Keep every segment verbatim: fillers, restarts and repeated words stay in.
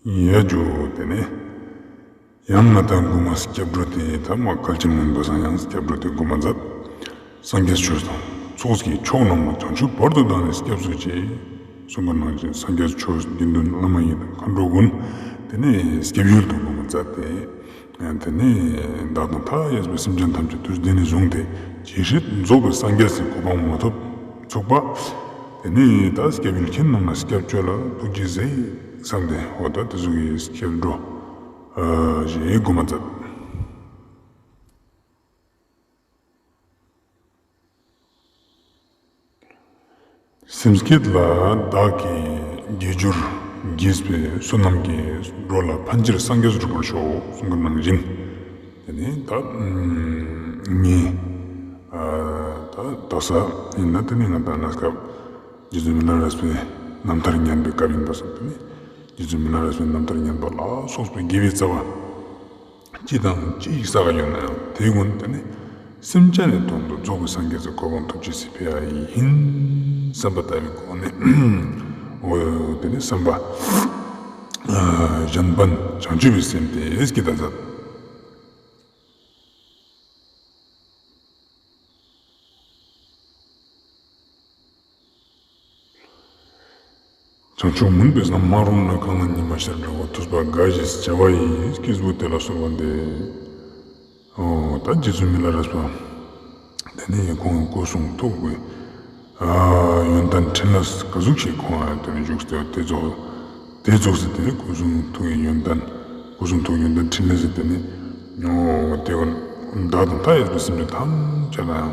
ཡ་ཇོ། དེ་ནས་ཡང་ང་དང་གོ་མ་སྐྱབས་འགྲོ་དེ་ད་མ་གལ་ཆེན་མོ་ཡིན་པ་སང་ཡང་སྐྱབས་འགྲོ་དེ་གོ་མ་མཛད། སངས་རྒྱས་ཆོས་དང་ཚོགས་ཀྱི་མཆོག་རྣམས་ལ། བྱང་ཆུབ་བར་དུ་བདག་ནི་སྐྱབས་སུ་མཆི། གསུང་གི་ནང་བཞིན་སངས་རྒྱས་ཆོས་དགེ་འདུན་བླ་མ་ཡི་དམ་མཁའ་འགྲོ་ཀུན་དེ་ནས་སྐྱབས་ཡུལ་དུ་གོ་མ་མཛད་དེ། དེ་ནས་བདག་དང་མཐའ་ཡས་པའི་སེམས་ཅན་ཐམས་ཅད་དུས་འདི་ནས་བཟུང་སྟེ་ཇི་སྲིད་རྫོགས་པའི་སངས་རྒྱས་སི་གོ་འཕང་མ་ཐོབ་ཚུག་པ། དེ་ནས་ད་སྐྱབས་ཡུལ་ཁྱེད་རྣམས་ལ་སྐྱབས་བཅོལ་ལ་ཐུགས་རྗེས་གཟིགས་བསམ་སྟེ་འོ་ད་དེ་ཟུག་གི་སྐྱབས་འགྲོ་ཞེས་གོ་མ་མཛད། སེམས་བསྐྱེད་ལ་བདག་གིས་དགེ་སྦྱོར་བགྱིས་པའི་བསོད་ནམས་ཀྱི་འགྲོ་ལ་ཕན་ཕྱིར་སངས་རྒྱས་སུ་གྲུབ་པར་ཤོག་གསུང་གི་ནང་བཞིན། དེ་ནས་ད་ངས་ད་དོ་ས་ཡིན་ན་དེ་ནས་ང་དང་གནས་སྐབས་རྗེ་བཙུན་མི་ལ་རས་པའི་རྣམ་ཐར་ཉན་པའི་སྐབས་ཡིན་པ་སོགས་དེ་ནས་རྗེ་བཙུན་མི་ལ་རས་པའི་རྣམ་ཐར་ཉན་པ་ལ་སོགས་པའི་དགེ་བའི་རྩ་བ། ཅི་དང་ཅི་ཞིག་བསགས་ཡོད་ན་ཡང་དེ་ཀུན་དེ་ནི་སེམས་ཅན་ནི་དོན་དུ་རྫོགས་པའི་སངས་རྒྱས་སི་གོ་འཕང་ཐོབ་ཅེས་སི་ཕི་ཡ་ཡིན་བསམ་པ་ལྟ་བུའི་སྒོ་ནས་འོ་དེ་ནི་བསམ་པ་གཞན་ཕན་བྱང་ཆུབ་པའི་སེམས་དེ་བསྐྱེད་ད་མཛད། བྱང་ཆུབ་མུན་པའི་ཟམ་མ་རོམ་ན། གང་ལ་ཉི་མ་ཤར་འདྲ་བ། ཐུབ་པ་དགའ་ཞེས་བྱ་བ་ཡི། སྐྱེས་བུ་དེ་ལ་གསོལ་བ་འདེབས། འོ་ད་རྗེ་བཙུན་མི་ལ་རས་པ་དེ་ནས་ཁོང་གི་སྐུ་གསུང་ཐུགས་ཀྱི་ཡོན་ཏན་ཕྲིན་ལས་ག་ཟུག་ཞིག་ཁོང་ཡང་དེ་ནས་བཞུགས་ཏེ་དེ་ཚོ་དེ་ཚོགས་སུ་དེ་ནས་སྐུ་གསུང་ཐུགས་ཀྱི་ཡོན་ཏན་སྐུ་གསུང་ཐུགས་ཡོན་ཏན་ཕྲིན་ལས་སུ་དེ་ནས་འོ་དེ་བདག་དང་མཐའ་ཡས་པའི་སེམས་ཅན་ཐམས་ཅད་ལ་ཡང་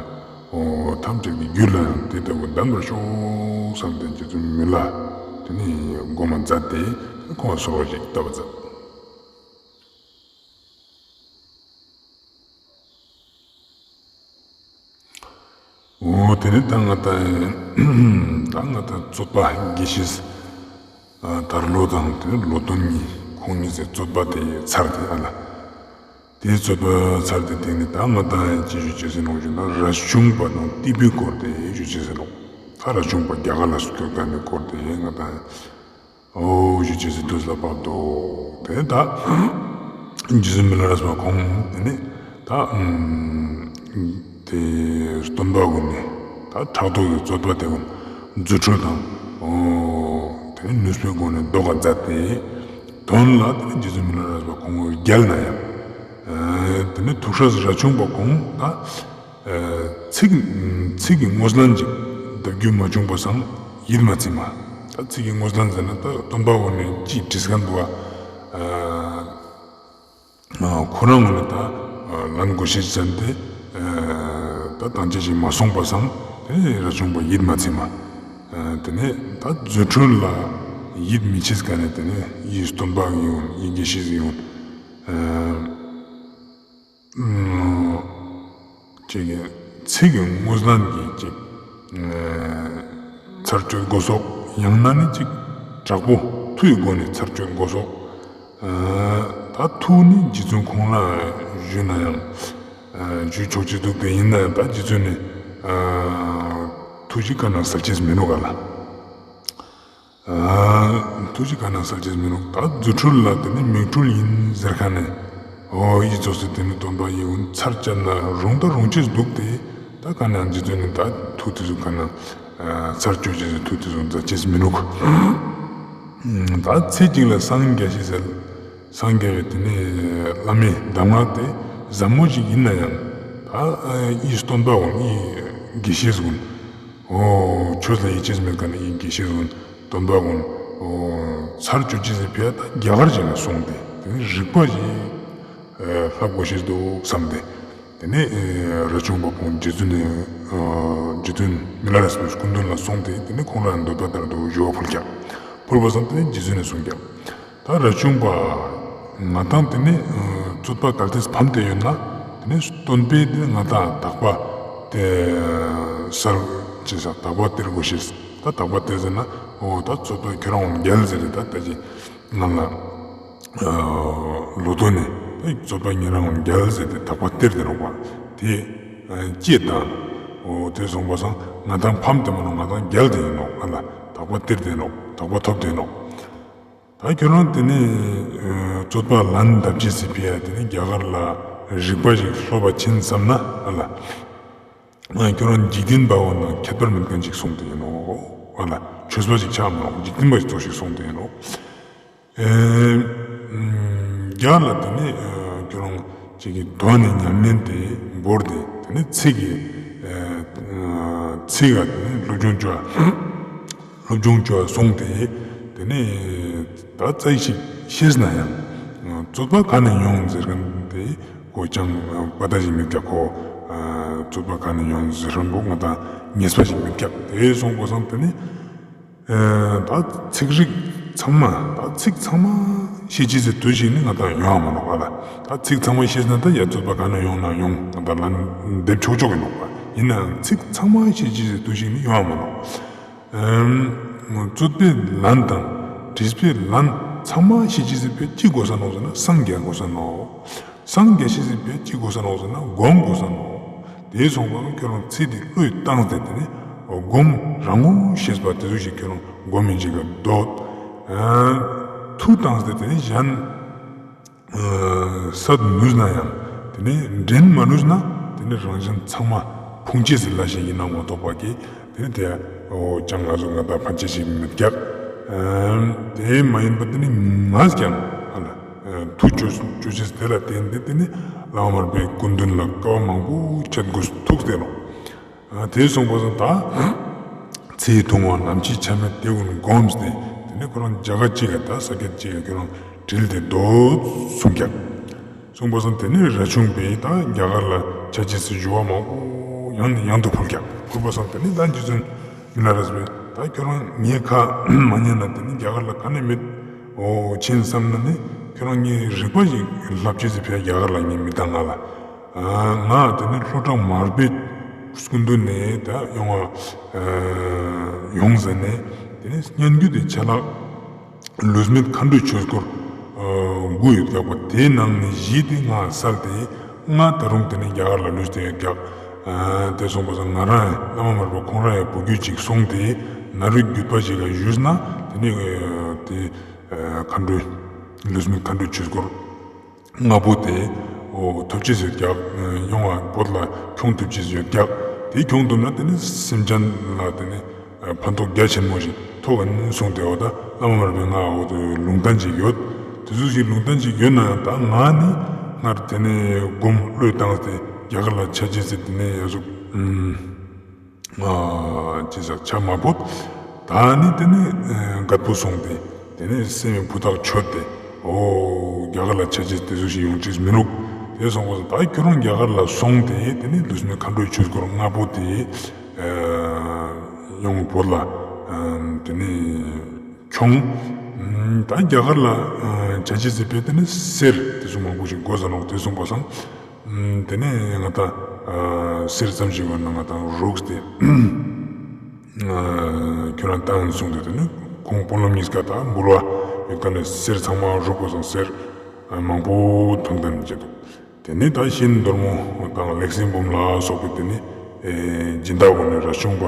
འོ་ཐམས་ཅད་ཀྱི་རྒྱུད་ལ་ཡང་དེ་ལྟ་བུ་ལྡན་པར་ཤོག་བསམ་སྟེ་རྗེ་བཙུན་མི་ལ་དེ་ནས་གོ་མ་མཛད་དེ་ཁོང་གསོལ་བ་ཞིག་བཏབ་པ་མཛད། འོ་དེ་ནས་ད་ང་དང་ད་ང་དང་རྩོད་པ་དགེ་བཤེས་དར་ལོ་དང་དེ་ནས་ལོ་སྟོན་གཉིས་ཁོང་གཉིས་སི་རྩོད་པ་དེ་ཚར་ཏེ་ཨ་ལ། དེའི་རྩོད་པ་ཚར་ཏེ་དེ་ནས་ད་ང་དང་ཅི་ཞུ་ཅེས་ཟེར་ནོག་ཞུ་ན་རས་ཆུང་པ་དང་ཏི་པའི་སྐོར་དེ་ཞུ་ཅེས་ཟེར་ནོག་ད་རས་ཆུང་པ་རྒྱ་གར་ལ་སྐྱོད་མཁན་ནི་སྐོར་དེ་ང་དང་འོ་ཞུ་ཅེས་ཟེར་དུས་ལ་བབ་འདུག་དེ་ནས་ད་རྗེ་བཙུན་མི་ལ་རས་པ་ཁོང་དེ་ནས་ད་དེ་སྟོན་པ་ཀུན་ནི་ད་ཕྲག་དོག་གི་རྩོད་པ་དེ་ཀུན་རྫུ་འཕྲུལ་དང་འོ་དེ་ནས་ནུས་པའི་སྒོ་ནས་བཟློག་ག་མཛད་དེ། དོན་ལ་དེ་ནས་རྗེ་བཙུན་མི་ལ་རས་པ་ཁོང་གི་རྒྱལ་ན་ཡང་། དེ་ནས་ཐུགས་སྲས་རས་ཆུང་པ་ཁོང་ད་ཚིག་ཚིག་གི་ངོས་ལན་ཅིག་བརྡབ་རྒྱུ་མ་བྱུང་པ་སང་ཡིད་མ་ཚིམ་མ། ད་ཚིག་གི་ངོས་ལན་ཟེར་ན་ད་སྟོན་པ་ཁོང་ནས་ཅི་དྲིས་མཁན་འདུག་ག་ཁོ་རང་ངོས་ནས་ད་ལན་དགོས་ཤེས་ཅན་དེ་ད་དང་ཅི་ཞིག་མ་སོང་པ་སང་དེ་རས་ཆུང་པ་ཡིད་མ་ཚིམ་མ། དེ་ནས་ད་རྫུ་འཕྲུལ་ལ་ཡིད་མི་ཆེས་ཀ་ནས་དེ་ནས་ཡིད་སྟོན་པ་ཡིན་ཡིན་དགེ་བཤེས་ཡིན། ཅིག་ཚིག་གི་ངོས་ལན་གྱི་ཅིག་ཚར་གཅོད་དགོས་སོག་ཡང་ན་ནི་ཅིག་དྲག་པོ་མཐུ་ཡི་སྒོ་ནས་ཚར་གཅོད་དགོས་སོག་ད་མཐུ་ནི་རྗེ་བཙུན་ཁོང་ལ་ཞུས་ན་ཡང་ཞུ་ཆོག་ཅེས་འདུག་དེ་ཡིན་ན་ཡང་ད་རྗེ་བཙུན་ནི་མཐུ་ཞིག་ག་ནང་སལ་ཅེས་མི་འདུག་ག་ལ། ཐུགས་རྗེ་ག་ནང་སལ་ཅེས་མི་རུང་། ད་རྫུ་འཕྲུལ་ལ་དེ་ནི་མིག་འཕྲུལ་ཡིན་ཟེར་མཁན་ནི། འོ་ཡི་ཚོགས་སུ་དེ་ནི་སྟོན་པ་ཡི་ཀུན་ཚར་བཅད་ན་རུང་ད་རུང་ཅེས་འདུག་སྟེ། ད་ག་ནང་རྗེ་བཙུན་ནི་ད་ཐུགས་དེ་ཟུག་ག་ནང་ཚར་གཅོད་ཅེས་ཐུགས་དེ་ཟུག་མཛད་ཅེས་མི་རུང་། ད་ཚེ་གཅིག་ལ་སངས་རྒྱས་ཤེས་ཟེར། སངས་རྒྱས་པའི་དེ་ནི་བླ་མའི་གདམས་ངག་དེ་ཟབ་མོ་ཞིག་ཡིན་ན་ཡང་། ད་ཡི་སྟོན་པ་ཀུན་ཡི་དགེ་བཤེས་ཀུན། འོ་ཆོས་ལ་ཡིད་ཆེས་མེད་མཁན་ནི་ཡི་དགེ་བཤེས་ཀུན་སྟོན་པ་ཀུན་འོ་ཚར་གཅོད་ཅེས་སི་ཕི་ཡ་ད་རྒྱ་གར་ཅིག་ལ་སོང་སྟེ་དེ་ནི་རིག་པ་ཞིག་ལྷབ་དགོས་ཤེས་འདུག་བསམ་སྟེ། དེ་ནས་རས་ཆུང་པ་ཁོང་རྗེ་བཙུན་ནི་རྗེ་བཙུན་མི་ལ་རས་པའི་སྐུ་མདུན་ལ་སོང་སྟེ་དེ་ནས་ཁོང་ལ་འདོད་པ་ལྟར་དུ་ཞུ་བ་ཕུལ་ཀྱག་ཕུལ་བ་སང་དེ་ནས་རྗེ་བཙུན་ནི་གསུངས་ཀྱག་ད་རས་ཆུང་པ། ང་དང་དེ་ནས་རྩོད་པ་གལ་ཏེ་ཕམ་སྟེ་ཡོད་ན་དེ་ནས་སྟོན་པས་དེ་ནས་ང་དང་དག་པ་དེ་སལ་ཅེས་དག་པ་སྟེར་དགོས་ཤེས། ད་དག་པ་སྟེར་ཟེར་ན་འོ་ད་རྩོད་པ་ཁྱོད་རང་ཀུན་རྒྱལ་ཟེར་ཏེ་ད་ད་ཅི་ང་ལ་ལོ་ཐོ་ནས་ད་རྩོད་པ་ཉེ་རང་ཀུན་རྒྱལ་ཟེར་ཏེ་དག་པ་སྟེར་ཏེ་ནོག་པ་དེ་ཅི་དང་། འོ་དེ་སོང་པ་སང་ང་དང་ཕམ་སྟེ་མ་ནོག་ང་དང་རྒྱལ་ཏེ་ཡིན་ནོག་ང་ལ་དག་པ་སྟེར་ཏེ་ནོག་དག་པ་ཐོབ་སྟེ་ནོག་ད་ ད་ཁྱོད་རང་དེ་ནི་རྩོད་པ་ལན་འདེབས་ཅེས་སི་ཕི་ཡ་དེ་ནི་རྒྱ་གར་ལ་རིག་པ་ཞིག་སློབ་པ་ཆེན་བསམ་ན་ཨ་ལ། ཁྱོད་རང་འཇིག་རྟེན་པ་བོ་དང་ཁྱད་པར་མེད་མཁན་ཅིག་སོང་དེ་ཡིན་ནོག་ཨ་ལ། ཆོས་པ་ཞིག་ཆགས་མ་ནོག་འཇིག་རྟེན་པ་ཞིག་ཙོགས་ཤིག་སོང་དེ་ཡིན་ནོག་ཨེ། རྒྱ་ལ་དེ་ནི་ཁྱོད་རང་ཅིག་གི་དོན་ནི་ཉམས་ལེན་དེ་བོར་ཏེ་དེ་ནི་ཚིག་གི་ཚིག་ག་དེ་ནི་སློབ་སྦྱོང་བཅོ་སློབ་སྦྱོང་བཅོ་སོང་སྟེ་དེ་ནི་ད་ཙིག་ཞིག་ཤེས་ན་ཡང་རྩོད་པ་ག་ནས་ཡོང་ཟེར་མཁན་དེ་ཁོ་ཅང་པ་ཏ་ཞིག་མེད་ཀྱག་ཁོ་རྩོད་པ་ག་ནས་ཡོང་ཟེར་མཁན་པོ་ང་ད་ངེས་པ་ཞིག་མེད་ཀྱག་དེ་སོང་པ་སང་དེ་ནི། ད་ཚིག་རིགས་ཚང་མ་ད་ཚིག་ཚང་མ་ཤེས་ཅེས་སི་དུས་ཤིག་ནི་ང་ད་ཡོང་བ་མ་ནོག་ཨ་ལ། ད་ཚིག་ཚང་མ་ཤེས་ན་ད་ཡ་རྩོད་པ་ག་ནས་ཡོང་ན་ཡོང་ང་ད་ལན་འདེབས་ཆོག་ཆོག་གི་ནོག་པ། ཡིན་ནའང་ཚིག་ཚང་མ་ཤེས་ཅེས་སི་དུས་ཤིག་ནི་ཡོང་བ་མ་ནོག་རྩོད་པའི་ལན་དང་དྲིས་པའི་ལན་ཚང་མ་ཤེས་ཅེས་སི་ཕི་ཡ་ཅི་དགོས་ས་ནོག་ཟེར་ན་སངས་རྒྱས་དགོས་ས་ནོག་སངས་རྒྱས་ཅེས་སི་ཕི་ཡ་ཅི་དགོས་ས་ནོག་ཟེར་ན་སྒོམ་དགོས་ས་ནོག་དེ་སོང་པ་ཁྱོད་རང་ཚིག་དེ་བློས་བཏང་སྟེ་དེ་ནི་སྒོམ་རང་ངོ་ཤེས་པ་དེ་ཚོ་ཞིག་ཁྱོད་རང་སྒོམ་མི་འཇིག་ག་འདོད། ཐུགས་བཏང་སྟེ་དེ་ནི་གཞན་སད་ནུས་ན་ཡང་དེ་ནི་འདྲེན་མ་ནུས་ན་དེ་ནི་རང་གཞན་ཚང་མ་ཕུང་ཅེས་སི་ལས་ཤིག་ཡིན་ན་མ་གཏོགས་པ་གི་དེ་ནི་དེ་ཡ་ཅང་ང་ཚོ་ང་ད་ཕན་ཅེས་ཤིག་མེད་ཀྱག་དེ་མ་ཡིན་པ་དེ་ནི་ངས་ཀྱང་ཨ་ལ། ཐུགས་ཆོས་ཆོས་ཅེས་དེ་ལ་བརྟེན་ཏེ་དེ་ནི་བླ་མ་མར་པའི་སྐུ་མདུན་ལ་དཀའ་བ་མང་པོ་སྤྱད་དགོས་ཐུག་སྟེ་ནོག་དེ་སོང་པ་སང་ད་ཚེ་ཐུང་བ་ནམ་འཆི་ཆ་མེད་དེ་ཀུན་བསྒོམས་ཏེ་དེ་ནི་ཁོ་རང་རྒྱ་གར་ཅིག་ག་ད་ས་ཀྱད་ཅིག་ག་ཁྱོད་རང་དྲིལ་ཏེ་སྡོད་གསུངས་ཀྱག་སོང་པ་སང་དེ་ནི་རས་ཆུང་པས་ད་རྒྱ་གར་ལ་ཆ་ཅེས་སི་ཞུ་བ་མང་པོ་ཡང་ནས་ཡང་དུ་ཕུལ་ཀྱག་ཕུལ་པ་སང་དེ་ནི་ད་རྗེ་བཙུན་མི་ལ་རས་པས་ད་ཁྱོད་རང་ངའི་ཁ་མ་ཉན་ན་དེ་ནི་རྒྱ་གར་ལ་ག་ནས་མེད་འོ་ཆེན་བསམ་ན་ནི་ཁྱོད་རང་ངའི་རིག་པ་ཞིག་ལྷབ་ཅེས་སི་ཕི་ཡ་རྒྱ་གར་ལ་ངས་མི་བཏང་ང་ལ། ང་དེ་ནི་ལྷོ་བྲག་མར་པའི་སྐུ་མདུན་ནས་ད་ཡོང་བ་ཡོང་ཟེར་ནས་དེ་ནི་སྙན་བརྒྱུད་དེ་ཆ་ལག་ལུས་མེད་མཁའ་འགྲོའི་ཆོས་སྐོར་དགུ་ཡོད་ཀྱག་པ་དེའི་ནང་ནས་བཞི་དེ་ང་སལ་ཏེ་ང་ད་རུང་དེ་ནི་རྒྱ་གར་ལ་ལུས་ཏེ་ཡོད་ཀྱག་དེ་སོང་པ་སང་ང་རང་བླ་མ་མར་པ་ཁོང་རང་ཡང་བུ་རྒྱུད་ཅིག་སོང་སྟེ་ན་རོའི་རྒྱུད་པ་ཞིག་ལ་ཞུས་ན་དེ་ནི་དེ་མཁའ་འགྲོའི་ལུས་མེད་མཁའ་འགྲོའི་ཆོས་སྐོར་ལྔ་པོ་དེ་འོ་ཐོབ་ཅེས་ཡོད་ཀྱག་ཡོང་བ་བོད་ལ་ཁྱོང་ཐུབ་ཅེས་ཡོད་ཀྱག་དེ་ཁྱོང་ཐུབ་ན་དེ་ནི་སེམས་ཅན་ལ་དེ་ནི་ཕན་ཐོགས་རྒྱ་ཆེན་མོ་ཞིག་ཐོགས་ཨིན་གསུངས་ཏེ་འོ་ད་བླ་མ་མར་པའི་ང་འོ་དེ་ལུང་བསྟན་ཅིག་ཡོད། དེ་ཚོ་ཞིག་ལུང་བསྟན་ཅིག་ཡོད་ན་ཡང་ད་ང་ནི་སྔར་དེ་ནི་སྒོམ་བློས་བཏང་སྟེ་རྒྱ་གར་ལ་ཆ་ཅེས་སི་དེ་ནི་ཡ་ཟུག་ཅི་ཟག་ཆ་མ་ཕོད། ད་ནི་དེ་ནི་རྒད་པོ་སོང་སྟེ་དེ་ནི་སེམས་བུ་ཐག་ཆོད་དེ་འོ་རྒྱ་གར་ལ་ཆ་ཅེས་དེ་ཚོ་ཞིག་ཡོང་ཅེས་མི་རུག་དེ་སོང་པ་སང་ད་ཁྱོད་རང་རྒྱ་གར་ལ་སོང་སྟེ་དེ་ནི་ལུས་མེད་མཁའ་འགྲོའི་ཆོས་སྐོར་ལྔ་པོ་དེ་ཡོང་བོད་ལ་དེ་ནི་ཁྱོང་། ད་རྒྱ་གར་ལ་ཆ་ཅེས་སི་ཕི་ཡ་དེ་ནི་གསེར་དེ་ཚོ་མང་པོ་ཞིག་དགོས་ས་ནོག་དེ་སོང་པ་སང་དེ་ནས་ང་ད་གསེར་ཙམ་ཞིག་ཡོད་ན་ང་ད་རུགས་ཏེ་ཁྱོད་རང་བཏང་གསུངས་ཏེ་དེ་ནི་ཁོང་སྤོ་ལམ་གཉིས་ཀ་ད་འབུལ་བ་ཡོད་ཀ་ནས་གསེར་ཚང་མ་རུག་པ་སང་གསེར་མང་པོ་ཐོན་ཏེ་ནི་བྱེད་འདུག་དེ་ནས་ད་ཤིང་རྡོར་མོ་དང་ལེགས་སེ་འབུམ་ལ་སོགས་པའི་དེ་ནི་སྦྱིན་བདག་གུན་ནི་རས་ཆུང་པ་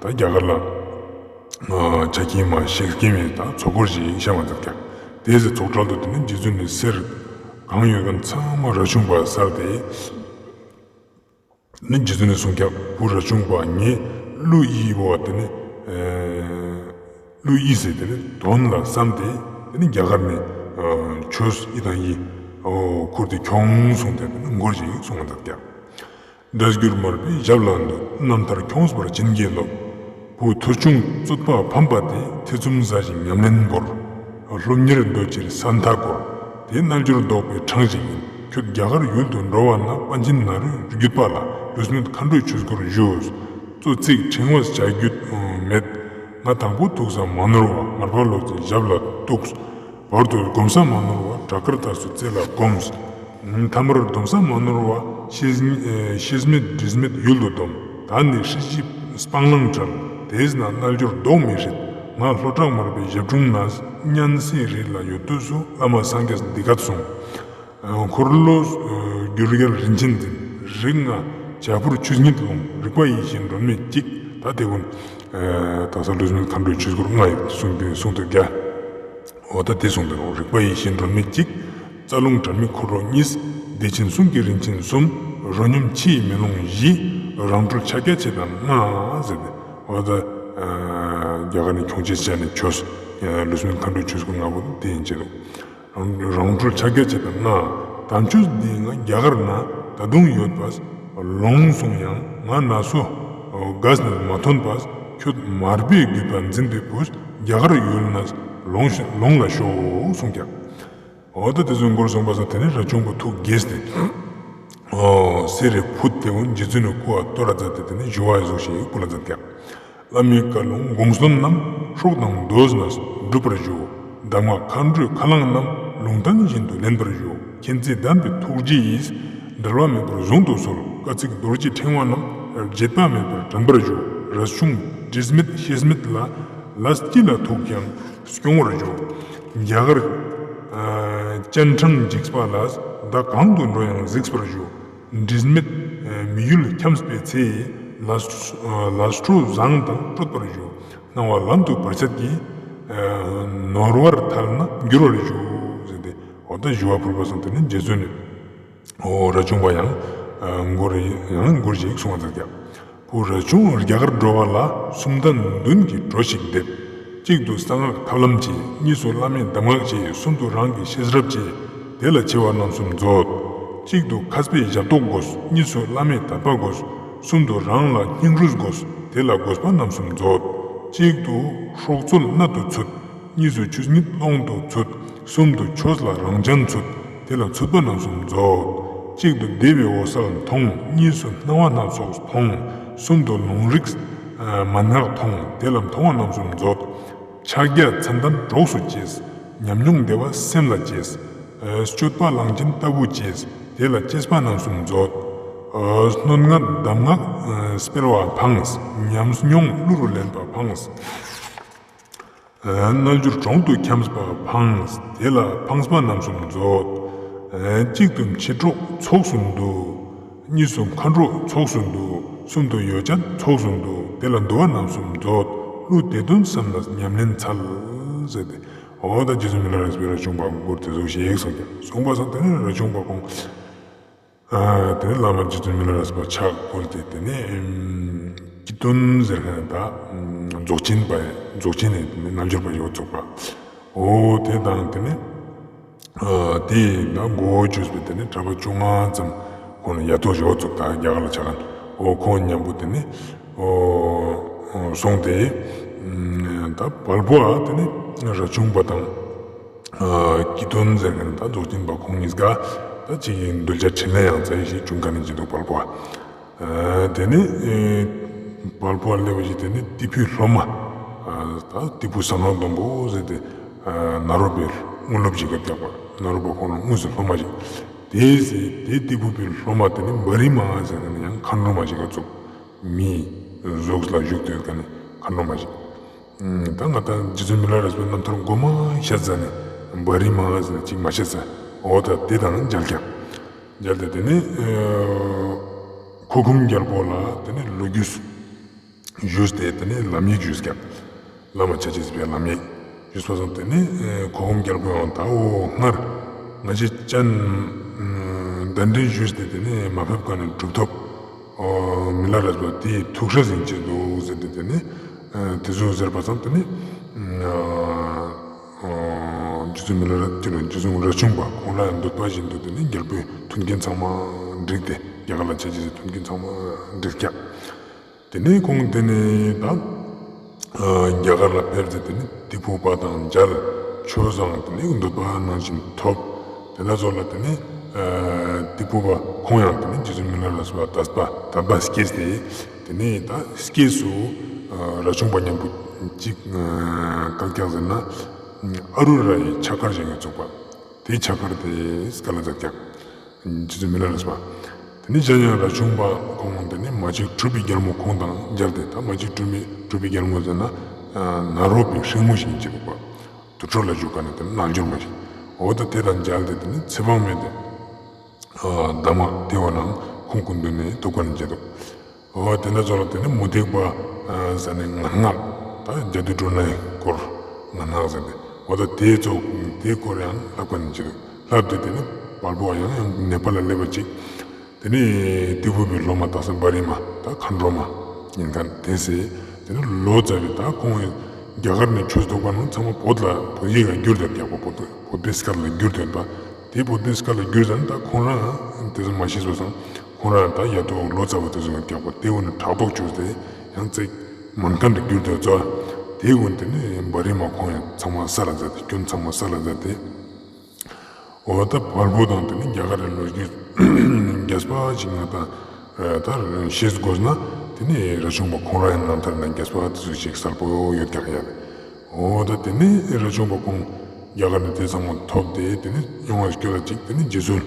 ད་རྒྱ་གར་ལ་ཆ་རྐྱེན་མ་ཤེས་རྐྱེན་མེད་ད་ཚོགས་འཁོར་ཞིག་བཤམས་པ་མཛད་ཀྱག་དེའི་ཚེ་ཚོགས་གྲལ་དུ་དེ་ནི་རྗེ་བཙུན་ནི་གསེར་གང་ཡོད་མཁན་ཚང་མ་རས་ཆུང་པ་སལ་ཏེ་ནི་རྗེ་བཙུན་ནི་གསུངས་ཀྱག་བུ་རས་ཆུང་པ་ངས་གླུ་ཡི་བོ་དེ་ནི་གླུ་ཡི་ཟེར་དེ་ནི་དོན་ལ་བསམ་སྟེ་དེ་ནི་རྒྱ་གར་ནས་ཆོས་ཡི་དང་ཡི་ཁུར་ཏེ་ཁྱོང་གསུངས་ཏེ་དེ་ནི་མགུར་ཞིག་གསུངས་པ་མཛད་ཀྱག་སྒྲ་བསྒྱུར་མར་པའི་ཞབས་ལ་འདུད། རྣམ་ཐར་ཁྱོངས་པར་བྱིན་གྱིས་རློབས། བུ་ཐུར་ཆུང་རྩོད་པ་ཕམ་པ་དེ། ཐེ་ཚོམ་ཟ་ཞིང་ཉམས་ལེན་བོར། སློབ་གཉེར་འདོད་ཕྱིར་ས་མཐའ་བསྐོར། དེ་རྣལ་འབྱོར་ལྡོག་པའི་འཕྲང་ཞིག་ཡིན། ཁྱོད་རྒྱ་གར་ཡུལ་དུ་འགྲོ་བ་ན། པཎ་ཆེན་ནཱ་རོའི་བརྒྱུད་པ་ལ། ལུས་མེད་མཁའ་འགྲོའི་ཆོས་སྐོར་ཞུ། གཙོ་ཚིག་ཕྲེང་བ་བྱ་རྒྱུད་མེད། ང་དང་པོ་ཐུག་ས་མ་ནོར་བ། མར་པ་བློ་གྲོས་ཞབས་ལ་གཏུགས། བར་དུ་སྒོམ་ས་མ་ནོར་བ། བྲག་དཀར་ལྟར་སུ་རྩེ་ལ་བསྒོམས། མཐའ་མར་སྡོམ་ས་མ་ནོར་བ། ཤེས་ཤེས་མེད་དྲིས་མེད་ཡུལ་དུ་སྡོམ། ད་ནི་སྲིད་ཞིའི་སྤང་བླང་བྲལ། དེས་ན་རྣལ་འབྱོར་ལྡོག་མི་སྲིད། ང་ལྷོ་བྲག་མར་པའི་ཞབས་དྲུང་ན། སྙན་སེང་རི་ལ་ཡོད་དུས་སུ། བླ་མ་སངས་རྒྱས་འདི་སྐད་གསུངས། འཁོར་ལོ་སྒྱུ་རྒྱལ་རིན་ཆེན་འཛིན། རིགས་ལྔ་བྱ་འཕུར་ཆོས་ཉིད་ལོངས། རིག་པ་ཡིད་བཞིན་སྒྲོན་མེ་གཅིག་ད་དེ་ཀུན་དག་ས་ལུས་མེད་མཁའ་འགྲོའི་ཆོས་སྐོར་ལྔ་ཡོད་གསུངས་ཏེ་གསུངས་ཏེ་རྒྱ། འོ་ད་དེ་གསུངས་ཏེ་ནོག། རིག་པ་ཡེ་ཤེས་སྒྲོན་མེ་གཅིག། རྩ་རླུང་དྲན་མེ་འཁོར་ལོ་གཉིས། བདེ་ཆེན་གསུང་གི་རིན་ཆེན་གསུམ། རོ་སྙོམས་ཆུ་ཡི་མེ་ལོང་བཞི། རང་གྲོལ་ཕྱག་རྒྱ་ཆེ་དང་ལྔ་ཟེར་ཏེ། འོ་ད་རྒྱ་གར་ནི་ཁྱོང་ཆེས་ཆ་ནི་ཆོས། ལུས་མེད་མཁའ་འགྲོའི་ཆོས་སྐུ་ལྔ་པོ་དེ་ཡིན་ཅེ་ནོག། རང་གྲོལ་ཕྱག་རྒྱ་ཆེ་དང་ལྔ། དམ་ཆོས་འདི་ང་རྒྱ་གར་ན་ད་དུང་ཡོད་པས། ལོངས་སུ་ཡང་ང་ན་སོ་འགས་ནི་མ་ཐོན་པས། ཁྱོད་མར་པའི་བརྒྱུད་པ་འཛིན་པའི་བུས། རྒྱ་གར་ཡུལ་ནས་ལོངས་ཤིག་ལོངས་ལ་ཤོག་གསུངས་ཀྱག། འོ་ད་དེ་ཚོའི་མགོར་སོང་པ་སང་དེ་ནི་རས་ཆུང་པ་ཐུགས་དགྱེས་ཏེ། འོ་གསེར་རི་ཕུད་དེ་འོ་རྗེ་བཙུན་ནི་སྐུ་བ་གཏོར་ར་མཛད་དེ་དེ་ནི་ཞུ་བ་ཡི་ཟུག་ཞིག་ཕུལ་ལ་མཛད་ཀྱག། བླ་མའི་བཀའ་ལུང་དགོངས་དོན་རྣམས། སྲོག་དང་བསྡོས་ནས་འགྲུབ་པར་ཞུ། གདམས་ངག་མཁའ་འགྲོའི་ཁ་རླངས་རྣམས། ལུང་བསྟན་བཞིན་དུ་ལེན་པར་ཞུ། མཁྱེན་བརྩེ་ལྡན་པའི་ཐུགས་རྗེ་ཡིས། འབྲལ་བ་མེད་པར་གཟུང་དུ་གསོལ། བཀའ་ཚིག་རྡོ་རྗེ་ཕྲེང་བ་རྣམས། བརྗེད་པ་མེད་པར་དྲན་པར་ཞུ། རས་ཆུང་དྲི་མེད་ཤེས་མེད་ལ། ལས་ཅི་ལ་ཐུག་ཀྱང་སྐྱོང་བར་ཞུ། རྒྱ་གར་སྤྱན་དྲངས་འཇིགས་པ་ལས། བདག་གང་དུ་འགྲོ་ཡང་གཟིགས་པར་ཞུ། དྲི་མེད་མི་ཡུལ་འཁྱམས་པའི་ཚེ། ལས་ལས་འཕྲོ་བཟང་དང་སྤྲོད་པར་ཞུ། སྣང་བ་ལམ་དུ་བར་ཆད་ཀྱིས། ནོར་བར་ཐལ་ན་འགྱུར་བར་ཞུ། ཟེར་ཏེ་འོ་ད་ཞུ་བ་ཕུལ་བ་སང་དེ་ནི་རྗེ་བཙུན་ནི་འོ་རས་ཆུང་པ་ཡང་མགུར་ཡང་མགུར་ཞིག་གསུང་བ་མཛད་ཀྱག། བུ་རས་ཆུང་རྒྱ་གར་འགྲོ་བ་ལ། གསུམ་ལྡན་མདུན་གྱི་གྲོ་ཞིག་འདེབས། གཅིག་ཏུ་གསང་སྔགས་ཐབས་ལམ་གྱི། གཉིས་སུ་བླ་མའི་གདམས་ངག་གཅེས། གསུམ་དུ་རང་གི་ཤེས་རབ་གཅེས། དེ་ལ་ཆེ་བ་རྣམ་གསུམ་མཛོད། གཅིག་ཏུ་མཁས་པའི་ཞབས་ཏོག་དགོས། གཉིས་སུ་བླ་མའི་དད་པ་དགོས། གསུམ་དུ་རང་ལ་སྙིང་རུས་དགོས། དེ་ལ་དགོས་པ་རྣམ་གསུམ་མཛོད། གཅིག་ཏུ་སྲོག་རྩོལ་གནད་དུ་ཚུད། གཉིས་སུ་ཆོས་ཉིད་ཀློང་དུ་ཚུད། གསུམ་དུ་ཆོས་ལ་རང་སྦྱོང་ཚུད། དེ་ལ་ཚུད་པ་རྣམ་གསུམ་མཛོད། གཅིག་ཏུ་བདེ་བའི་འོད་གསལ་མཐོང་། གཉིས་སུ་སྣང་བ་སྣ་ཚོགས་མཐོང་། གསུམ་དུ་ལུང་རིགས་མན་ངག་མཐོང་། དེ་ལ་མཐོང་བ་རྣམ་གསུམ་མཛོད། ཕྱག་རྒྱ་མཚན་ལྡན་གྲོགས་སུ་གཅེས། ཉམས་མྱོང་བདེ་བ་སེམས་ལ་གཅེས། སྤྱོད་པ་གླང་ཆེན་ལྟ་བུ་གཅེས། དེ་ལ་གཅེས་པ་རྣམ་གསུམ་མཛོད། སྣོད་ལྔ་གདམས་ངག་སྤེལ་བ་ཕངས། ཉམས་མྱོང་གླུ་རུ་ལེན་པ་ཕངས། རྣལ་འབྱོར་གྲོང་དུ་འཁྱམས་པ་ཕངས། དེ་ལ་ཕངས་པ་རྣམ་གསུམ་མཛོད། གཅིག་ཏུ་མཆེད་གྲོགས་ཚོགས་སུ་འདུ། གཉིས་སུ་མཁའ་འགྲོ་ཚོགས་སུ་འདུ། གསུམ་དུ་ཡོ་བྱད་ཚོགས་སུ་འདུ། དེ་ལ་འདུ་བ་རྣམ་གསུམ་མཛོད། གླུ་དེ་དོན་བསམས་ལ་ཉམས་ལེན་འཚལ། ཟེར་ཏེ་འོ་ད་རྗེ་བཙུན་མི་ལ་རས་པའི་རས་ཆུང་པ་མགུར་དེ་ཟུག་ཞིག་གསུངས་ཀྱག། གསུངས་པ་སང་དེ་ནི་རས་ཆུང་པ་ཁོང་ཨ་དེ་ནས་བླ་མ་རྗེ་བཙུན་མི་ལ་རས་པ་ཕྱག་བཀོལ་ཏེ་དེ་ནས་ཀྱི་ཏོན་ཟེར་མཁན་ད་རྫོགས་ཆེན་པ་རྫོགས་ཆེན་ནས་དེ་ནས་རྣལ་འབྱོར་པ་ཡོད་ཚོགས་པ། འོ་དེ་དང་དེ་ནས་ཨ་དེ་ད་མགོ་བོ་བཅོས་པའི་དེ་ནས་གྲྭ་པ་བཅོ་ལྔ་ཙམ་ཁོང་ལ་ཡ་ཏོ་ཡོད་ཚོགས་ད་རྒྱ་གར་ལ་ཆ་མཁན། འོ་ཁོང་མཉམ་པོ་དེ་ནས་འོ་སོང་སྟེ་ད་བལ་པོ་ཨ་དེ་ནས་རས་ཆུང་པ་དང་། ཀྱི་ཏོན་ཟེར་མཁན་ད་རྫོགས་ཆེན་པ་ཁོང་གཉིས་ཀ་ད་ཅིག་གི་གདུལ་བྱ་འཕྲིན་ལས་ཡང་རྩ་ཡི་ཞིག་བྱུང་མཁན་ནི་ཅི་འདུག་བལ་པོ། དེ་ནས་བལ་པོ་སླེབས་པ་ཞིག་དེ་ནས་ཏི་ཕུའི་སློབ་མ་ད་ཏི་ཕུ་གསང་སྔགས་སྡོང་པོ་ཟེར་ཏེ་ནཱ་རོ་པའི་དངོས་སློབ་ཅིག་ག་བཏགས་པ་ནཱ་རོ་པ་ཁོང་ལ་དངོས་སུ་སློབ་མ་ཞིག་དེ་ཟེར་དེ་ཏི་ཕུ་པའི་སློབ་མ་དེ་ནས་བ་རི་མ་ཟེར་མཁན་ཡང་མཁའ་འགྲོ་མ་ཞིག་ག་བཙུགས། མིའི་གཟུགས་ལ་བཞུགས་ཏེ་ཡོད་མཁན་ནི་མཁའ་འགྲོ་མ་ཞིག་ད་ང་ད་རྗེ་བཙུན་མི་ལ་རས་པའི་རྣམ་ཐར་མགོ་མ་བཤད་ཙ་ནས་བ་རི་མ་ཟེར་ཅིག་མ་བཤད་ཙ། འོ་ད་དེ་དང་མཇལ་ཀྱག། མཇལ་ཏེ་དེ་ནས་ཁོ་ཁུམ་རྒྱལ་པོ་ལ་དེ་ནས་ལོ་རྒྱུས་ཞུས་ཏེ་དེ་ནས་ལམ་ཡིག་ཞུས་ཀྱག། བླ་མ་ཆ་ཅེས་པའི་ལམ་ཡིག་ཞུས་པ་སོང་དེ་ནས་ཁོ་ཁུམ་རྒྱལ་པོ་ཡང་ད་འོ་སྔར་ང་ཅི་ཅན་གདན་འདྲེན་ཞུས་ཏེ་དེ་ནས་མ་ཕེབས་མཁན་ནི་གྲུབ་ཐོབ་མི་ལ་རས་པ་དེའི་ཐུགས་སྲས་ཡིན་ཅེས་འདུག་ཟེར་ཏེ་དེ་ནས། དེ་ཚོ་ཟེར་བ་ཙམ་དེ་ནི་རྗེ་བཙུན་མི་ལ་རས་ཅི་རེད་རྗེ་བཙུན་རས་ཆུང་པ་ཁོང་ལ་ཡང་འདོད་པ་བཞིན་དུ་དེ་ནི་རྒྱལ་པོའི་མཐུན་རྐྱེན་ཚང་མ་འགྲིག་སྟེ་རྒྱ་གར་ལ་ཆ་ཅེས་སི་མཐུན་རྐྱེན་ཚང་མ་འགྲིག་ཀྱག། དེ་ནས་ཁོང་དེ་ནས་ད་རྒྱ་གར་ལ་ཕེབས་ཏེ་དེ་ནི་ཏི་ཕུ་པ་དང་མཇལ། ཆོས་བཟང་དེ་ནི་འདོད་པ་ནང་བཞིན་ཐོབ། དེ་ན་ཚོ་ལ་དེ་ནི་ཏི་ཕུ་པ་ཁོང་ཡང་དེ་ནི་རྗེ་བཙུན་མི་ལ་རས་པ་དད་པ་དད་པ་སྐྱེས་ཏེ། དེ་ནས་ད་སྐྱེས་སུ་རས་ཆུང་པ་མཉམ་པོ་གཅིག་བཀག་ཀྱག་ཟེར་ན་ཨ་རུ་ར་ཡི་ཕྱག་འཁར་ཞིག་ཡོད་ཚུགས་པ། དེའི་ཕྱག་འཁར་དེ་སྐལ་ལ་བཏགས་ཀྱག། རྗེ་བཙུན་མི་ལ་རས་པ། དེ་ནས་གཞན་ཡང་རས་ཆུང་པ་ཁོང་དེ་ནས་མ་གཅིག་གྲུབ་པའི་རྒྱལ་མོ་ཁོང་དང་མཇལ་ཏེ་ད་མ་གཅིག་གྲུབ་པའི་གྲུབ་པའི་རྒྱལ་མོ་ཟེར་ན་ནཱ་རོ་པའི་སྲིང་མོ་ཞིག་ཡིན་ཅེས་འདུག་པ། དུར་ཁྲོད་ལ་བཞུགས་མཁན་ནི་དེ་ནས་རྣལ་འབྱོར་མ་ཞིག། འོ་ད་དེ་དང་མཇལ་ཏེ་དེ་ནས་ཚེ་དཔག་མེད་དེ། གདམས་ངག་དེ་བ་ནང་ཁོང་སྐུ་མདུན་ནས་ཐུགས་ཀ་ནས་མཇལ་འདུག། འོ་དེ་འདྲ་ཚོ་ལ་དེ་ནས་མུ་སྟེགས་པ་ཟེར་ནས་ངན་སྔགས་ད་རྒྱ་མཚོའི་སྒྲུབ་ནས་སྐོར་ངན་སྔགས་ཟེར་ནས་ འོ་ད་དེ་ཙོགས་དེ་སྐོར་ཡང་ལྷབ་ཁན་ཅིག་འདུག། ལྷབ་སྟེ་དེ་ནེ་བལ་པོ་ཡང་ཡང་ནེ་པཱལ་ལ་སླེབས་པ་ཅིག། དེ་ནེ་ཏི་ཕུ་པའི་སློབ་མ་དག་ས་བ་རི་མ་ད་མཁའ་འགྲོ་མ་ཡིན་ཁན་དེ་སེ། དེ་ནེ་ལོ་ཙཱ་བའི་ད་ཁོང་རྒྱ་གར་ནེ་ཆོས་ཐོག་པ་ནང་ཚང་མ་བོད་ལ་བོད་ཡིག་ལ་བསྒྱུར་ཏེ་རྒྱག་པ། བོད་བོད་པའི་སྐད་ལ་བསྒྱུར་ཏེ་ཡོད་པ། དེ་བོད་པའི་སྐད་ལ་བསྒྱུར་ཟ་ནེ་ད་ཁོང་རང་དེ་ཙམ་མ་ཤེས་པ་སང་ཁོང་རང་ད་ཡ་དོ་ལོ་ཙཱ་བ་དེ་ཙོགས་རྒྱག་པ་དེ་འོ་ནེ་ཕྲག་དོག་ཅོས་ཏེ་ཡང་ཙིག་མན་ཁན་དུ་བསྒྱུར་ཏེ་ཙོགས། དེ་འོ་དེ་ནེ་བ་རི་མ་ཁོང་ཡང་ཚང་མ་ས་ལ་ཛད་དེ་སྐྱོན་ཚང་མ་ས་ལ་ཛད་དེ། འོ་ད་བལ་པོ་དང་དེ་ནེ་རྒྱ་གར་རི་ལོ་རྒྱུས་རྒྱས་པ་ཅིག་ང་དང་ད་ཤེས་དགོས་ན་དེ་ནེ་རས་ཆུང་པ་ཁོང་རང་ཡང་རྣམ་ཐར་ནང་རྒྱས་པ་དེ་ཙོགས་ཤིག་གསལ་པོ་ཡོད་ཀྱག་ཡ། འོ་ད་དེ་ནེ་རས་ཆུང་པ་ཁོང་རྒྱ་གར་ནེ་དེ་ཚང་མ་ཐོབ་སྟེ་དེ་ནེ་ཡོང་བ་སྐྱོད་ལ་ཅིག་དེ་ནེ་རྗེ་བཙུན་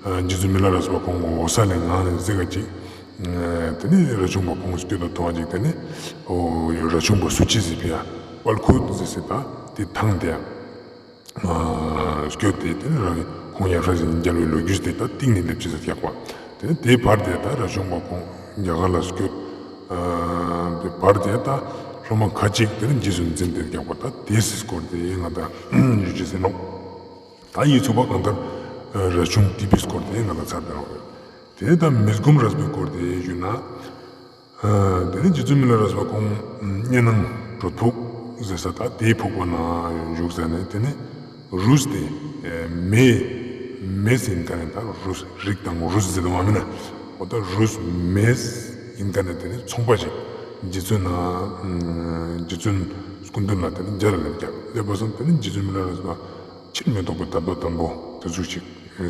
རྗེ་བཙུན་མི་ལ་རས་པ་ཁོང་གི་འོད་གསལ་ལས་ངང་ནེ་གཟིགས་ཀ་ཅིག། དེ་ནེ་རས་ཆུང་པ་ཁོང་སྐྱོད་དུ་ཐོང་བ་ཅིག་དེ་ནེ་འོ་རས་ཆུང་པ་སུ་ཅི་ཟེར་ཕི་ཡ་དཔལ་ཁུ་ཟེར་སེ་ད་དེ་ཐང་དེ་ཡ། སྐྱོད་དེ་དེ་ནེ་རང་ཁོང་ཡབ་སྲས་ཟིན་རྒྱལ་བའི་ལོ་རྒྱུས་དེ་ད་གཏིང་ནེ་སླེབས་ཅི་ཟེར་རྒྱག་པ། དེ་ནེ་དེ་བར་དེ་ད་རས་ཆུང་པ་ཁོང་རྒྱ་གར་ལ་སྐྱོད། དེ་བར་དེ་ད་སློབ་མ་ཁ་ཅིག་དེ་ནེ་རྗེས་སུ་འཛིན་ཏེ་རྒྱག་པ། ད་དེ་སི་སྐོར་དེ་ང་དང་ཞུ་ཅེས་ཨིན་ནོག། ད་ཡིད་ཚུགས་པ་གང་ལྟར་རས་ཆུང་ཏི་ཕིའི་སྐོར་དེ་ང་དང་ཚར་ཏེ་ནོག། དེ་ནེ་ད་མི་སྒོམ་རས་པའི་སྐོར་དེ་ཞུ་ན། དེ་ནེ་རྗེ་བཙུན་མི་ལ་རས་པ་ཁོང་གཉའ་ནང་གྲོད་ཕུག་ཟེར་ས་ད་དེའི་ཕུག་པ་ན་བཞུགས་ཟ་ནེ་དེ་ནེ་རུས་དེ་མེ་མེ་ཟེར་ཁན་ནི་ད་རུས་རིགས་དང་རུས་ཟེར་དུ་མ་མིན་ན་འོ་ད་རུས་མེ་ཟེར་ཁན་ནི་དེ་ནེ་ཚོང་པ་ཞིག་རྗེ་བཙུན་ན་རྗེ་བཙུན་སྐུ་མདུན་ལ་དེ་ནེ་མཇལ་ལ་སླེབས་ཀྱག། སླེབས་པ་སང་དེ་ནེ་རྗེ་བཙུན་མི་ལ་རས་པ་ཕྱིར་མི་ལྡོག་པའི་དལ་བ་དམ་པོ་དེ་ཙོགས་ཤིག་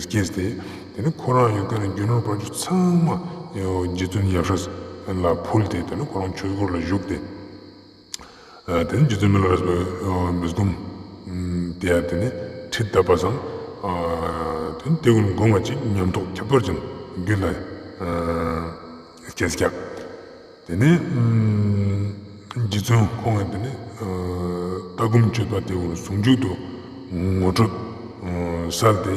སྐྱེས་ཏེ། དེ་ནེ་ཁོ་རང་ཡོད་ཁན་ནི་རྒྱུ་ནོར་བར་ཆད་ཚང་མ་རྗེ་བཙུན་ཡབ་སྲས་ལ་ཕུལ་ཏེ་དེ་ནེ་ཁོ་རང་ཆོས་སྒོ་ལ་ཞུགས་ཏེ། དེ་ནེ་རྗེ་བཙུན་མི་ལ་རས་པའི་མི་སྒོམ་དེ་ཡ་དེ་ནེ་ཁྲིད་ད་པ་སང་དེ་ནེ་དེ་ཀུན་སྒོམ་པ་ཅིག་ཉམས་རྟོགས་ཁྱད་པར་ཅན་རྒྱུད་ལ་སྐྱེས་ཀྱག། དེ་ནེ་རྗེ་བཙུན་ཁོང་ངི་དེ་ནེ་ལྟ་སྒོམ་སྤྱོད་པ་དེ་བོ་ཟུང་འཇུག་ཏུ་ངོ་སྤྲོད་སལ་ཏེ།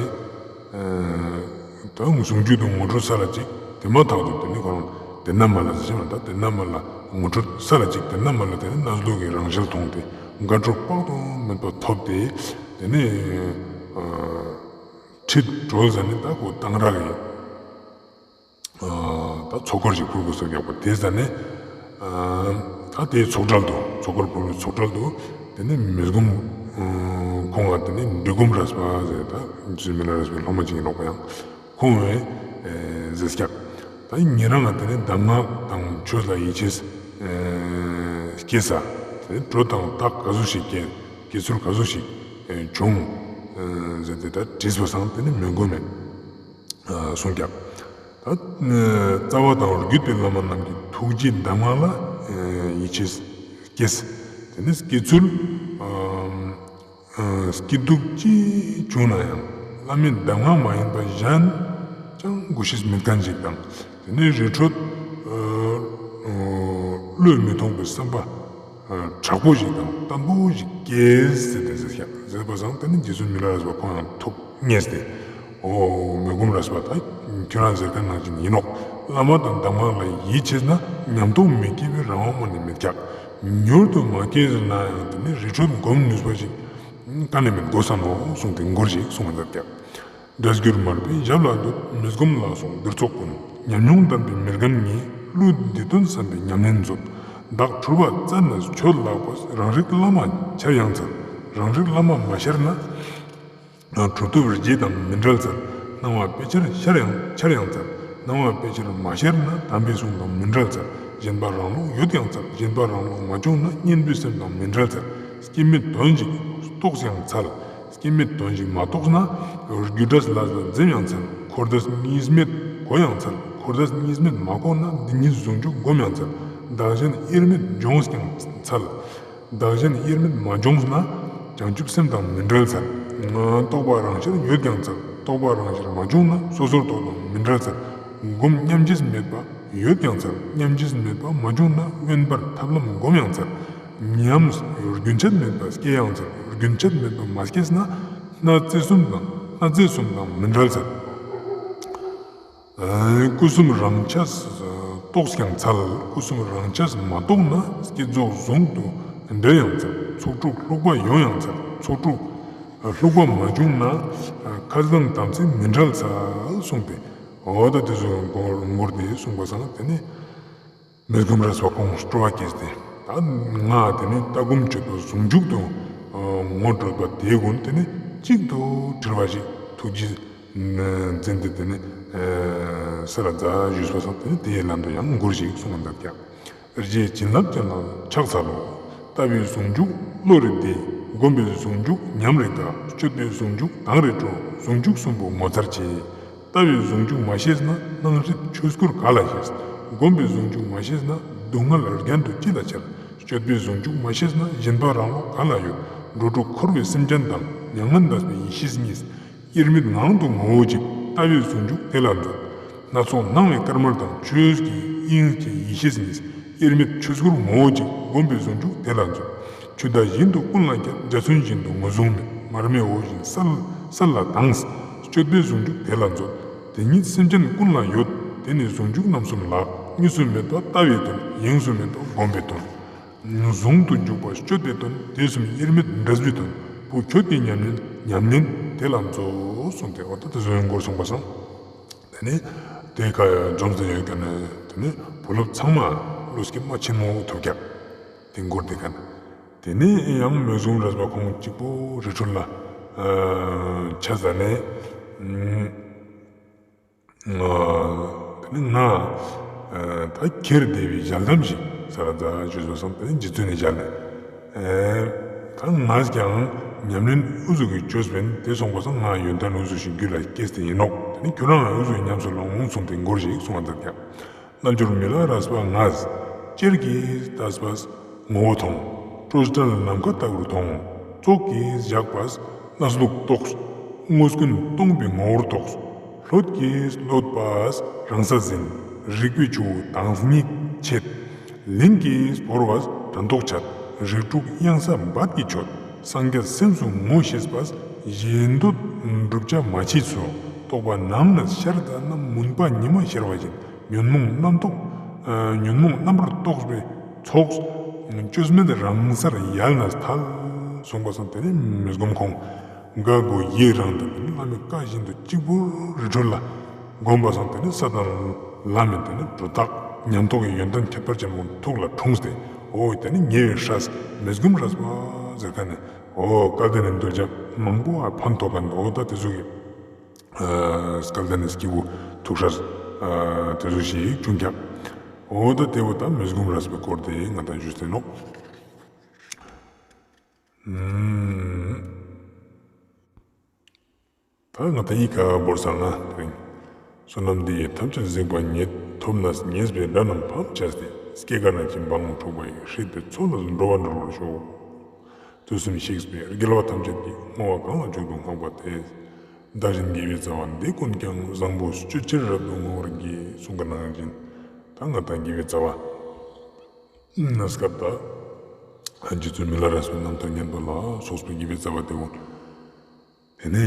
ད་ཟུང་འཇུག་ཏུ་ངོ་སྤྲོད་སལ་ཅིག་དེ་མ་ཐག་ཏུ་དེ་ནེ་ཁོ་རང་དེ་ན་མ་ལ་ཟེར་ཞིག་མ་ད་དེ་ན་མ་ལ་ངོ་སྤྲོད་སལ་ཅིག་དེ་ན་མ་ལ་དེ་ནེ་གནས་ལུགས་ཀྱི་རང་ཞལ་མཐོང་སྟེ་དགའ་སྤྲོ་དཔག་ཏུ་མེད་པ་ཐོབ་སྟེ་དེ་ནེ་ཁྲིད་གྲོལ་ཟ་ནེ་ད་ཁོ་གཏང་རག་གི་ད་ཚོགས་འཁོར་ཞིག་ཕུལ་དགོས་ཟེར་རྒྱག་པ་དེ་ཟ་ནེ། ད་དེའི་ཚོགས་གྲལ་དུ་ཚོགས་འཁོར་ཕུལ་བའི་ཚོགས་གྲལ་དུ་དེ་ནེ་མི་སྒོམ་ཁོང་ང་དེ་ནེ་འབྲི་སྒོམ་རས་པ་ཟེར་ད་རྗེ་བཙུན་མི་ལ་རས་པའི་སློབ་མ་ཅིག་ཨིན་ནོག་པ། ཡང་ཁོང་ངི་ཟེར་རྒྱག། ད་ཉེ་རང་ང་དེ་ནེ་གདམས་ངག་དང་ཆོས་ལ་ཡིད་ཆེས་སྐྱེས་ས་དེ་ནེ་གྲོས་དང་རྟགས་ག་ཟུག་ཞིག་སྐྱེ་སྐྱེ་ཚུལ་ག་ཟུག་ཞིག་བྱུང་ཟེར་ཏེ་ད་དྲིས་པ་སང་དེ་ནེ་མི་སྒོམ་མེ་གསུངས་ཀྱག། ད་རྩ་བ་དང་བརྒྱུད་པའི་བླ་མ་རྣམས་ཀྱི་ཐུགས་རྗེའི་གདམས་ངག་ལ་ཡིད་ཆེས་སྐྱེས། དེ་ནེ་སྐྱེ་ཚུལ་སྐྱིད་སྡུག་ཅི་བྱུང་ན་ཡང་བླ་མའི་གདམས་ངག་མ་ཡིན་པ་གཞན་ཅང་གོ་ཤེས་མེད་ཁན་ཞིག་དང་དེ་ནེ་རི་ཁྲོད་བློས་མི་ཐོངས་པའི་བསམ་པ་དྲག་པོ་ཞིག་དང་བརྟན་པོ་ཞིག་སྐྱེས་ཟེར་ཏེ་ཟེར་ཀྱག། ཟེར་པ་སང་དེ་ནེ་རྗེ་བཙུན་མི་ལ་རས་པ་ཁོང་ཡང་ཐུགས་མཉེས་ཏེ། འོ་མི་སྒོམ་རས་པ་ད་ཁྱོད་རང་ཟེར་ཁན་ནང་བཞིན་ཨིན་ནོག། བླ་མ་དང་གདམས་ངག་ལ་ཡིད་ཆེས་ན་ཉམས་རྟོགས་མི་སྐྱེ་བའི་རང་དབང་མ་ནེ་མེད་ཀྱག། མྱུར་དུ་མ་སྐྱེས་ཟེར་ན་ཡང་དེ་ནེ་རི་ཁྲོད་སྒོམ་ནུས་པ་ཞིག་ག་ནེ་མེད་དགོས་ས་ནོག་གསུངས་ཏེ་མགུར་ཞིག་གསུངས་པ་མཛད་ཀྱག། སྒྲ་སྒྱུར་མར་པའི་ཞབས་ལ་འདུད། མི་སྒོམ་ལ་སོགས་འདིར་ཚོགས་ཀུན། ཉམས་མྱོང་ལྡན་པའི་མི་རྒན་ངས། གླུ་འདི་དོན་བསམ་པའི་ཉམས་ལེན་མཛོད། བདག་གྲུབ་པ་བཙལ་ནས་ཆོས་ལགས་པ། རང་རིག་བླ་མ་འཆར་ཡང་འཚལ། རང་རིག་བླ་མ་མ་ཤར་ན། གྲུབ་ཐོབ་རིགས་བརྒྱད་དང་མི་འབྲལ་འཚལ། སྣང་བ་དཔེ་ཆར་ཤར་ཡང་འཆར་ཡང་འཚལ། སྣང་བ་དཔེ་ཆར་མ་ཤར་ན། དམ་པའི་གསུང་དང་མི་འབྲལ་འཚལ། ཞེན་པ་རང་ལུགས་ཡོད་ཀྱང་འཚལ། ཞེན་པ་རང་ལུགས་མ་བྱུང་ན། གཉེན་པོའི་སེམས་དང་མི་འབྲལ་འཚལ། སྐྱེ་མེད་དོན་ཞིག་རྟོགས་ཡང་འཚལ། སྐྱེ་མེད་དོན་ཞིག་མ་རྟོགས་ན། རྒྱུ་འབྲས་ལ་སོགས་འཛེམ་ཡང་འཚལ། འཁོར་འདས་གཉིས་མེད་གོ་ཡང་འཚལ། འཁོར་འདས་གཉིས་མེད་མ་གོ་ན། འདི་ཉིད་ཟུང་འཇུག་སྒོམ་ཡང་འཚལ། བདག་གཞན་དབྱེར་མེད་སྦྱོངས་ཀྱང་འཚལ། བདག་གཞན་དབྱེར་མེད་མ་སྦྱོངས་ན། བྱང་ཆུབ་སེམས་དང་མི་འབྲལ་འཚལ། རྟོགས་པ་རང་ཤར་ཡོད་ཀྱང་འཚལ། རྟོགས་པ་རང་ཤར་མ་བྱུང་ན། སོ་སོར་རྟོག་དང་མི་འབྲལ་འཚལ། སྒོམ་མཉམ་རྗེས་མེད་པ་ཡོད་ཀྱང་འཚལ། མཉམ་རྗེས་མེད་པ་མ་བྱུང་ན། དབེན་པར་ཐབས་ལམ་སྒོམ་ཡང་འཚལ། ཉམས་རྒྱུན་ཆད་མེད་པ་སྐྱེ་ཡང་འཚལ། རྒྱུན་ཆད་མེད་པ་མ་སྐྱེས་ན། སྣ་རྩེ་གསུམ་དང་སྣ་རྩེ་གསུམ་དང་མི་འབྲལ་འཚལ། སྐུ་གསུམ་རང་ཆས་རྟོགས་ཀྱང་འཚལ། སྐུ་གསུམ་རང་ཆས་མ་རྟོགས་ན། བསྐྱེད་རྫོགས་ཟུང་དུ་འབྲེལ་ཡང་འཚལ། ཚོགས་དྲུག་ལྷུག་པ་ཡོང་ཡང་འཚལ། ཚོགས་དྲུག་ལྷུག་པ་མ་བྱུང་ན། ཁ་རྩང་དམ་ཚིག་མི་འབྲལ་འཚལ་གསུངས་ཏེ། འོ་ད་དེ་ཚོ་མགོར་མགོར་དེ་གསུངས་པ་སང་དེ་ནི། མི་སྒོམ་རས་པ་ཁོང་སྤྲོ་བ་སྐྱེས་ཏེ། ད་ང་དེ་ནི་ལྟ་སྒོམ་སྤྱོད་པ་ཟུང་འཇུག་ཏུ་ངོ་སྤྲོད་པ་དེ་ཀུན་དེ་ནི་གཅིག་ཏུ་དྲིལ་བ་ཞིག་ཐུགས་རྗེ་འཛིན་ཏེ་དེ་ནི་ས་ལ་འཛག་ཞུས་པ་སང་དེ་ནི་དེའི་ལམ་དུ་ཡང་མགུར་ཞིག་གསུངས་པ་འདུག་ཀྱང་། རྗེའི་བྱིན་རླབས་ཅན་ལ་ཕྱག་འཚལ་ལོ། ལྟ་བའི་ཟུང་འཇུག་བློ་རེ་བདེ། སྒོམ་པའི་ཟུང་འཇུག་ཉམས་རེ་དགའ། སྤྱོད་པའི་ཟུང་འཇུག་དང་རེ་སྤྲོ། ཟུང་འཇུག་གསུམ་པོ་ངོ་མཚར་ཆེ། ལྟ་བའི་ཟུང་འཇུག་མ་ཤེས་ན། སྣང་སྲིད་ཆོས་སྐུར་ག་ལ་ཤེས། སྒོམ་པའི་ཟུང་འཇུག་མ་ཤེས་ན། སྡུག་བསྔལ་རྒྱན་དུ་ཅི་ལ་འཆར། སྤྱོད་པའི་ཟུང་འཇུག་མ་ཤེས་ན། སྦྱིན་པ་རང་ལུགས་ག་ལ་ཡོད། འགྲོ་དྲུག་འཁོར་བའི་སེམས་ཅན་དང་། མྱ་ངན་འདས་པའི་ཡེ་ཤེས་གཉིས། དབྱེར་མེད་ངང་དུ་ངོ་བོ་གཅིག། ལྟ་བའི་ཟུང་འཇུག་དེ་ལ་མཛོད། སྣ་ཚོགས་སྣང་བའི་དཀར་དམར་དང་། ཆོས་ཀྱི་དབྱིངས་ཀྱི་ཡེ་ཤེས་གཉིས། དབྱེར་མེད་ཆོས་སྐུར་ངོ་བོ་གཅིག། སྒོམ་པའི་ཟུང་འཇུག་དེ་ལ་མཛོད། ཆུ་ཟླ་བཞིན་དུ་ཀུན་ལ་ཁྱབ། འཇའ་ཚོན་བཞིན་དུ་ངོས་བཟུང་མེད། མར་མེ་འོད་བཞིན་གསལ་གསལ་ལ་དྭངས། སྤྱོད་པའི་ཟུང་འཇུག་དེ་ལ་མཛོད། དེ་ཉིད་སེམས་ཅན་ཀུན་ལ་ཡོད། དེ་ནི་ཟུང་འཇུག་རྣམ་གསུམ་ལགས། གཉིས་སུ་མེད་པ་ལྟ་བའི་དོན། དབྱིངས་སུ་མེད་པ་སྒོམ་པའི་དོན། ཟུང་དུ་འཇུག་པ་སྤྱོད་པའི་དོན། དེ་གསུམ་དབྱེར་མེད་འབྲས་བུའི་དོན། བུ་ཁྱོད་ཀྱི་ཉམས་ལེན་ཉམས་ལེན་དེ་ལ་མཛོད་གསུངས་ཏེ། འོ་ད་དེ་ཚོའི་མགུར་གསུངས་པ་སང་། དེ་ནས་དེ་ཀ་འཛོམས་ཏེ་ཡོད་ཀྱང་ནི་དེ་ནས་བུ་སློབ་ཚང་མ་བློ་སྐྱེད་མ་ཆེན་མོ་ཐོབ་ཀྱག། དེ་མགུར་དེ་ཀ་ནི། དེ་ནས་ཡང་མི་སྒོམ་རས་པ་ཁོང་གཅིག་པོ་རི་ཁྲོད་ལ་ཆ་ཟ་ནས། དེ་ནི་ང་ད་ཁྱེར་བདེ་བའི་ཞལ་གདམས་ཤིག་ས་ལ་འཛག་ཞུས་པ་སང་དེ་ནི་རྗེ་བཙུན་ནི་ཞལ་ནས། ད་ང་ཀྱང་ཉམས་ལེན་འུ་ཟུག་གི་བཅོས་པིན་དེ་སོང་པ་སང་ང་ཡོན་ཏན་འུ་ཟུག་ཞིག་རྒྱུད་ལ་སྐྱེས་ཏེ་ཡིན་ནོག། དེ་ནི་ཁྱོད་རང་འུ་ཟུག་ཉམས་སུ་ལོངས་གསུངས་ཏེ་མགུར་ཞིག་གསུང་བ་མཛད་ཀྱག། རྣལ་འབྱོར་མི་ལ་རས་པ་ང་། ཅེར་གྱིས་བལྟས་པས་ངོ་བོ་མཐོང་། སྤྲོས་བྲལ་ནམ་མཁའ་ལྟ་བུར་མཐོང་། ཙོག་གིས་བཞག་པས་གནས་ལུགས་རྟོགས། དངོས་ཀུན་སྟོང་པའི་ངོ་བོར་རྟོགས། ལྷོད་ཀྱིས་ལྷོད་པས་རང་ས་ཟིན། རིག་པའི་ཆུ་བོ་དྭངས་སྙིགས་ཕྱེད། ལིང་གིས་བོར་བས་དོན་རྟོགས་འཆར། རིགས་དྲུག་གཡང་ས་འབད་ཀྱིས་ཆོད། སངས་རྒྱས་སེམས་སུ་ངོ་ཤེས་པས། གཞན་འདོད་བསྒྲུབ་བྱ་མ་མཆིས་སོ། རྟོག་པ་ནམ་ལ་ཤར་ལྟ་ན། མུན་པ་ཉི་མ་ཤར་བ་བཞིན། ཉོན་མོངས་རྣམ་རྟོག་ཨ་ཉོན་མོངས་རྣམ་པར་རྟོག་པའི་ཚོགས། བཅོས་མིན་རང་སར་ཡལ་ནས་ཐལ། གསུངས་པ་སང་དེ་ནས་མི་སྒོམ་ཁོང་དགའ་དགུ་ཡི་རངས་ཏེ་དེ་ནས་བླ་མའི་བཀའ་བཞིན་དུ་གཅིག་པུར་རི་ཁྲོད་ལ་བསྒོམས་པ་སང་དེ་ནས་ས་དང་ལམ་མེད་དེ་ནས་གྲུབ་རྟགས་ཉམས་རྟོགས་ཀྱི་ཡོན་ཏན་ཁྱད་པར་ཅན་པོ་ཐུགས་ལ་འཁྲུངས་ཏེ། འོ་དེ་ནས་ཉེ་བའི་སྲས་མི་སྒོམ་རས་པ་ཟེར་མཁན་ནི་འོ་སྐལ་ལྡན་ནི་གདུལ་བྱ་མང་པོ་ཕན་ཐོགས་མཁན་འོ་ད་དེ་ཚོ་གི་ཨ་སྐལ་ལྡན་ནི་སྐྱེས་བུ་ཐུགས་སྲས་ཨ་དེ་ཚོ་ཞིག་བྱུང་ཀྱག། འོ་ད་དེ་བོ་ད་མི་སྒོམ་རས་པའི་སྐོར་དེ་ང་དང་ཞུས་ཏེ་ནོག། ཨུམ། ད་ང་དང་ཡི་གེ་བོར་ས་ན་དེ་རིང་། བསོད་ནམས་འདི་ཡིས་ཐམས་ཅད་གཟིགས་པ་ཉིད། ཐོབ་ནས་ཉེས་པའི་དགྲ་རྣམས་ཕམ་བྱས་ཏེ། སྐྱེ་རྒ་ན་འཆིའི་རྦ་ཀློང་འཁྲུགས་པ་ཡི། སྲིད་པའི་མཚོ་ལས་འགྲོ་བ་སྒྲོལ་བར་ཤོག། དུས་གསུམ་གཤེགས་པའི་རྒྱལ་བ་ཐམས་ཅད་ཀྱིས། བསྔོ་བ་གང་ལ་མཆོག་ཏུ་བསྔགས་པ་དེས། བདག་གཞན་དགེ་བའི་རྩ་བ་འདི་ཀུན་ཀྱང་། བཟང་པོ་སྤྱོད་ཕྱིར་རབ་ཏུ་བསྔོ་བར་བགྱི། གསུངས་པ་ནང་བཞིན་ད་ང་དང་དགེ་བའི་རྩ་བ་གནས་སྐབས་ད་རྗེ་བཙུན་མི་ལ་རས་པའི་རྣམ་ཐར་སྙན་པོ་ལ་སོགས་པའི་དགེ་བའི་རྩ་བ་དེ་བོ། དེ་ནས་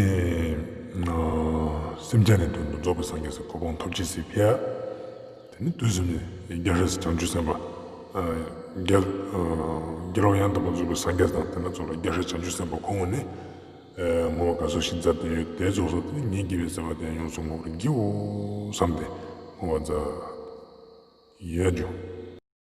སེམས་ཅན་ནི་དོན་དུ་རྫོགས་པའི་སངས་རྒྱས་སི་གོ་འཕང་ཐོབ་ཅེས་སི་ཕིའ། དེ་ནས་དུས་གསུམ་ནི་རྒྱལ་སྲས་བྱང་ཆུབ་སེམས་དཔའ། རྒྱལ་རྒྱལ་བ་ཡང་དག་པར་རྫོགས་པའི་སངས་རྒྱས་དང་དེ་ན་ཚོགས་ལ་རྒྱལ་སྲས་བྱང་ཆུབ་སེམས་དཔའ་ཁོང་ངོ་ནས་བསྔོ་བ་ག་ཟུག་ཞིག་མཛད་དེ་ཡོད་དེ་རྫོགས་སོ། དེ་ནས་ངའི་དགེ་བའི་རྩ་བ་དེ་ཡང་ཡོངས་སུ་བསྔོ་བར་བགྱིའོ་བསམས་ཏེ་བསྔོ་བ་མཛད་ཡོད་ཀྱང་།